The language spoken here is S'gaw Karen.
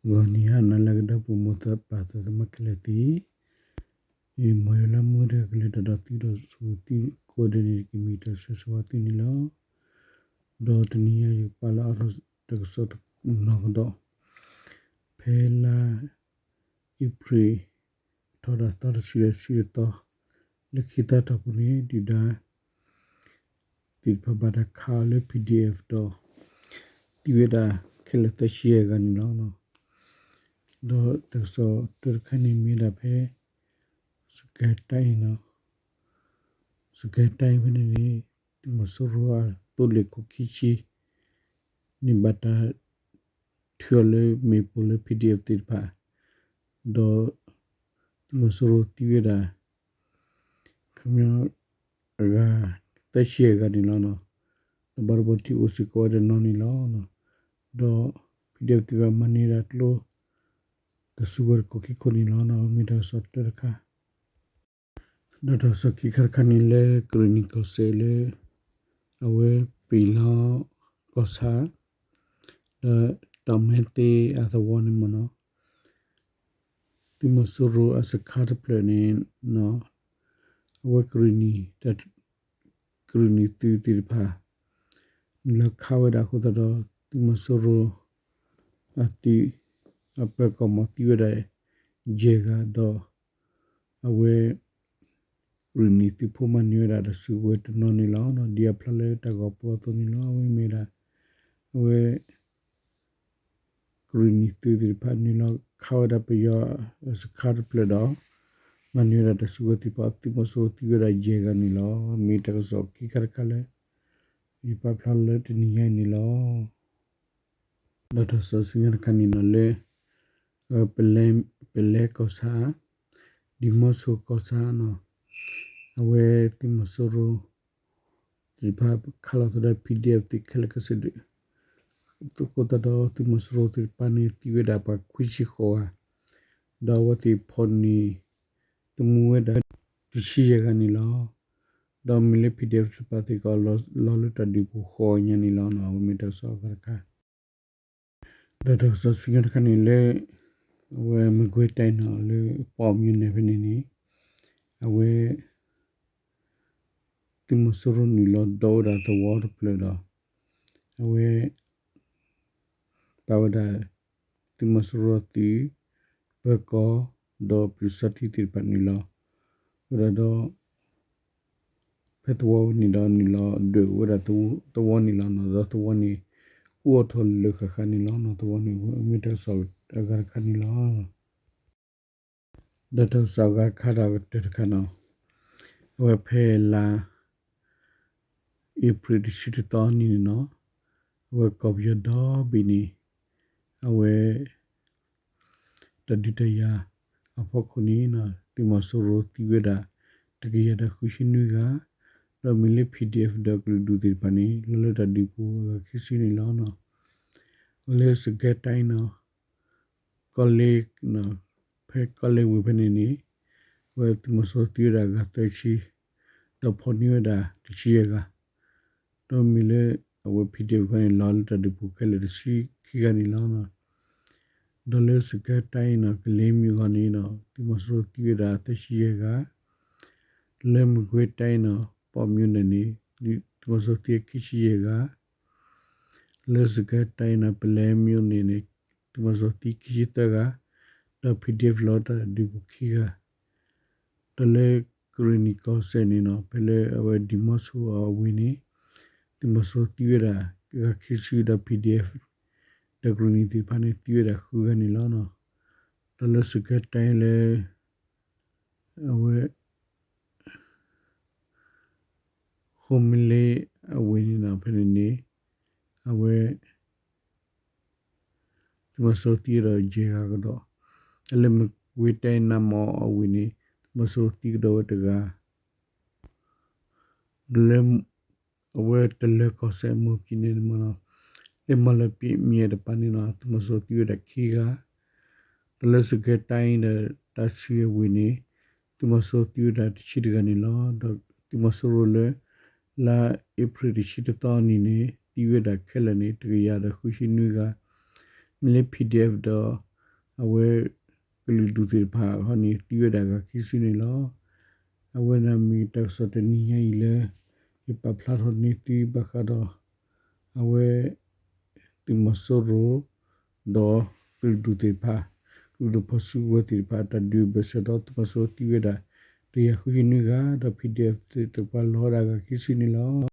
ဂီၤနံၤဟါနၤလၢအဂ့ၤ ဒီပုၢ်ဝဲၢ်မိၢ်ပၢ်သးသမါခဲလၢာ်သ့ၣ်, မ်ယွၤလၢမူဒီးကလဲၤတၢ်ဒီးသုဒီးဆိၣ်ဂ့ၤသုကိးဂၤဒဲးန့ၣ် ကမ့ၢ်တၢ်ဆၢဂ့ၤဆၢဝါသုန့ၣ်လီၤ. ဒီးတနံၤအံၤယကပာ်လၢအါထီၣ်တၢ်ကစီၣ်တနီၤကဒီး, ဖဲလါအ့ဖြ့ၣ် ထီၣ်တၢ်သီတဆံဒီးတဆံတသီ လၢခံသီထီၣ်ပူၤန့ၣ် ဒုၣ်ဒါသ့ၣ်တဖၣ်ဘၣ်တၢ်ခးအီၤလၢ PDF ဒီး သံဝဲဒၣ်ခဲလၢာ်သၢဆံယဲၢ်ဂၤန့ၣ်လီၤ. ဒီးတၢ်ကစီၣ်တၢတခါန့ၣ်မ့ၢ်ဝဲဒၣ်ဖဲ စကဲတၢ်အံၤနီၤ, စကဲတၢ်အံၤဖဲန့ၣ်န့ၣ် သုးမီၤစိရိၤအသိလ့ၣ်ခိၣ်ခံဆံ န့ၣ်ဘၣ်တၢ်ထုးအီၤလၢမ့ၣ်ပိၢ်လၢ PDF သ့ၣ်တဖၣ်, ဒီးသုးမီၤစိရိၤသံဝဲဒၣ် ခမီ အဂၤ သၢဆံယဲၢ်ဂၤန့ၣ်လီၤ. ဒီးဘၣ်တဘီထံးအိၣ်စ့ၢ်ကီးဝဲတနီၤန့ၣ်လီၤ. ဒီး PDF သ့ၣ်တဖၣ်မၤန့ၢ်ဝဲဒၣ်ကျိ တၢ်စုကဝဲၤတကီၢ်ခံခိၣ်န့ၣ်လီၤ. မ့ၢ်တၢ်ကစီၣ်တၢတခါ ဒီးတၢ်ကစီၣ်ခံခါတခါန့ၣ်လၢကရ့ၣ်နံၣ်ကီၢ်စဲၣ်လၢ အဝဲပ့ၤလီၤကီၢ်ဆၣ် ဒီးတၢ်မဲသ့အသဝီန့ၣ်မ့ၢ်နီၤ, သုးမီၤစိရိၤအစခါတဖျၢၣ်န့ၣ် အဝဲကရ့ၣ်နံၣ် ကရ့ၣ်နံၣ်သုးသ့ၣ်တဖၣ် နုာ်လီၤခးဝဲဒၣ်အဃိသတးဒီး သုးမီၤစိရိၤ အသုး အပၢၤကီၢ်မီၤသံဝဲဒၣ် ယဲၢ်ဂၤဒီး အဝဲ ကရ့ၣ်နံၣ်သုးဖိမၤန့ၢ်ဝဲဒၣ်တၢ်စုကဝဲၤတနီၤန့ၣ်လီၤ. ဒ်အဖျါလၢတၢ်ဂီၤပူၤအသိးန့ၣ်လီၤ. အဝဲမ့ၢ်ဒၣ် အဝဲ ကရ့ၣ်နံၣ်သုးသ့ၣ်တဖၣ်နုာ်လီၤခးဝဲဒၣ်ပယီၤအစခါတဖျၢၣ်ဒီး မၤန့ၢ်ဝဲဒၣ်တၢ်စုကဝဲၤသ့ၣ်တဖၣ် သုးမီၤစိရိၤသံဝဲဒၣ်ယဲၢ်ဂၤန့ၣ်လီၤ. မ့ၢ်တၢ်ကစီၣ်ခံခါတခါလၢ ယပာ်ဖျါလၢတနံၤညါအံၤန့ၣ်လီၤ. ဒီးတၢ်ကစီၣ်ဆူညါတခါန့ၣ်နီၤလၢ ပလဲကီၢ်ဆၣ် ဒံၣ်မီဆိကီၢ်ဆၣ်နီၤ, အဝဲသုးမီၤစိရိၤ သ့ၣ်တဖၣ်ခးလီၤသးဒီး PDF သ့ၣ်ခဲလၢာ်ခဲဆ့ဒၣ် အဃိသတးဒီးသုးမီၤစိရိၤသ့ၣ်တဖၣ်န့ၣ် သံဝဲဒၣ်ပှၤခွံဆံဃိးဂၤ, ဒီးအဝဲသ့ၣ်ဖီၣ်န့ၢ် သမူဝဲဒၣ် တဆံယဲၢ်ဂၤန့ၣ်လီၤ. ဒီးမ့ၢ်လၢ PDF တဖၣ်စ့ၢ်ကီး လီၤလၢတၢ်ဒုးပူၤဃိးညါန့ၣ်လီၤ. အဝဲမ့ၢ်တၢ်ကစီၣ်အဂၤတခါ ဒီးတၢ်ကစီၣ်ဆူညါတခါန့ၣ်လၢ အဝဲမကွ့ၤတၢ်နီၤလၢ ပီၣ်မၠိၣ်နဲၣ်ဖဲန့ၣ်န့ၣ် အဝဲ သုးမီၤစိရိၤနုာ်လီၤဒိးဝဲဒၣ်သဝီတဖျၢၣ်ဒီး အဝဲ ပာ်ဝဲဒၣ် သုးမီၤစိရိၤသုး ပၢၤကီၢ် ဒီးပျူစောထီးသ့ၣ်တဖၣ်န့ၣ်လီၤ. အဃိသတးဒီး ဖဲသဝီဝဲန့ၣ်ဒီးနုာ်လီၤဒွဲၣ်ဝဲဒၣ်သဝီန့ၣ်လီၤ. ဒီးသဝီန့ၣ် အိၣ်အထီၣ်လၢာ်ဃၣ်ဃၣ်န့ၣ်လီၤ. သဝီန့ၣ်မ့ၢ်တၢ်ကစီၣ်အဂၤတခါန့ၣ်လီၤ. ဒီးတၢ်ကစီၣ်အဂၤတခါဒီးကတၢၢ်တခါနီၤ, အဝဲဖဲလါ အ့ဖြ့ၣ် တဆံတသီနံၤန့ၣ်နီၤ, အဝဲကီၢ်ပယီၤဒီဘ့ၣ်န့ၣ် အဝဲ တၢ်ဒုးတၢ်ယၤအဖီခိၣ်န့ၣ် သုးမီၤစိရိၤသံဝဲဒၣ် တကယၤဒီးဃုဆံနွံဂၤ, ဒီးမ့ၢ်လၢ PDF ဒီးကလုာ်ဒူၣ်သ့ၣ်တဖၣ်န့ၣ် လီၤလၢတၢ်ဒုးပူၤအဂၤခံဆံန့ၣ်လီၤ. အဝဲလၢစကဲတၢ်အံၤနီၤ ကီၢ်လဲၣ် ဖဲကီၢ်လဲၣ်ဝ့ၢ်ဖဲန့ၣ်န့ၣ် အဝဲသုးမီၤစိရိၤသံဝဲဒၣ်အဂၤသၢဆံ, ဒီးဖီၣ်န့ၢ်ဝဲဒၣ်တဆံယဲၢ်ဂၤ, ဒီးမ့ၢ်လၢအဝဲ PDF တခီန့ၣ် လီၤလၢတၢ်ဒုးပူၤခဲလၢာ်တဆံခံဂၤန့ၣ်လီၤ. ဒီးလၢစကဲတၢ်အံၤနီၤ ကလ့မုၢ်အဂီၢ်န့ၣ်ဒီး သုးမီၤစိရိၤသံဝဲဒၣ်သၢဆံယဲၢ်ဂၤ, လၢမကွ့ၤတၢ်အံၤနီၤ ပီၣ်မၠိၣ်နဲၣ်န့ၣ် သုးမီၤစိရိၤသံခံဆံယဲၢ်ဂၤ, လၢစကဲတၢ်အံၤနီၤ ပလဲမၠိၣ်နဲၣ်န့ၣ် သုးမီၤစိရိၤသံခံဆံသၢဂၤ, ဒီး PDF လီၤတၢ်ဒုးပူၤခံဂၤ, ဒီးလၢကရ့ၣ်နံၣ်ကီၢ်စဲၣ်န့ၣ်နီၤ ဖဲလၢအဝဲဒံၣ်မီဆိအဝ့ၢ်န့ၣ် သုးမီၤစိရိၤသံဝဲဒၣ်အဂၤခံဆံဒီး PDF ဒီးကရ့ၣ်နံၣ်သ့ၣ်တဖၣ်န့ၣ် သံဝဲဒၣ်ဃုဂၤန့ၣ်လီၤ. ဒီးလၢစကဲတၢ်အံၤလၢ အဝဲ ဃိမ့ၢ်လ့အဝ့ၢ်န့ၣ်နီၤ ဖဲန့ၣ်န့ၣ် အဝဲ သုးမီၤစိရိၤသံဝဲဒၣ်ယဲၢ်ဂၤကဒီး, လၢမကွ့ၤတၢ်အံၤနါမီအဝ့ၢ်န့ၣ် သုးမီၤစိရိၤသံကဒီးဝဲတဂၤ ဒီးလၢ အဝဲတလၢၤကီၢ်စဲၣ်မိၢ်ပှၢ်န့ၣ်မ့ၢ်နီၤ လၢမီၢ်လၢပံၤမံၤတပၤန့ၣ်နီၤ သုးမီၤစိရိၤသံဝဲဒၣ်ခံဂၤ, ဒီးလၢစကဲတၢ်အံၤဒီးတၢ်ဆံအဝ့ၢ်န့ၣ် သုးမီၤစိရိၤသံဝဲဒၣ်တဆံတဂၤန့ၣ်လီၤ. ဒီးသုးမီၤစိရိၤလၢ လါအ့ဖြ့ၣ်တဆံတသီနံၤန့ၣ် သံဝဲဒၣ်ခဲလၢာ်န့ၣ် တကယၤဒီးဃုဆံနွံဂၤ, မ့ၢ်လၢ PDF ဒီး အဝဲ ကလုာ်ဒူၣ်သ့ၣ်တဖၣ်အဂီၢ်န့ၣ် သံဝဲဒၣ်ဂၤခံစုန့ၣ်လီၤ. အဝဲန့ၣ်မ့ၢ်တၢ်ကစီၣ်တနံၤညါအံၤလၢ ယပာ်ဖျါထီၣ်န့ၢ်သုဘၣ်ဃးဒီး အဝဲ သုးမီၤစိရိၤ ဒီးကလုာ်ဒူၣ်သ့ၣ်တဖၣ် ကလုာ်ဒူၣ်ဖီၣ်စုကဝဲၤသ့ၣ်တဖၣ် တၢ်ဒုးဘၢၣ်စၢၤဒီး သုးမီၤစိရိၤသံဝဲဒၣ် တကယၤဃုဆံနွံဂၤ ဒီး PDF သ့ၣ်တဖၣ်လီၤဝဲဒၣ်ဂၤခံစုန့ၣ်လီၤ.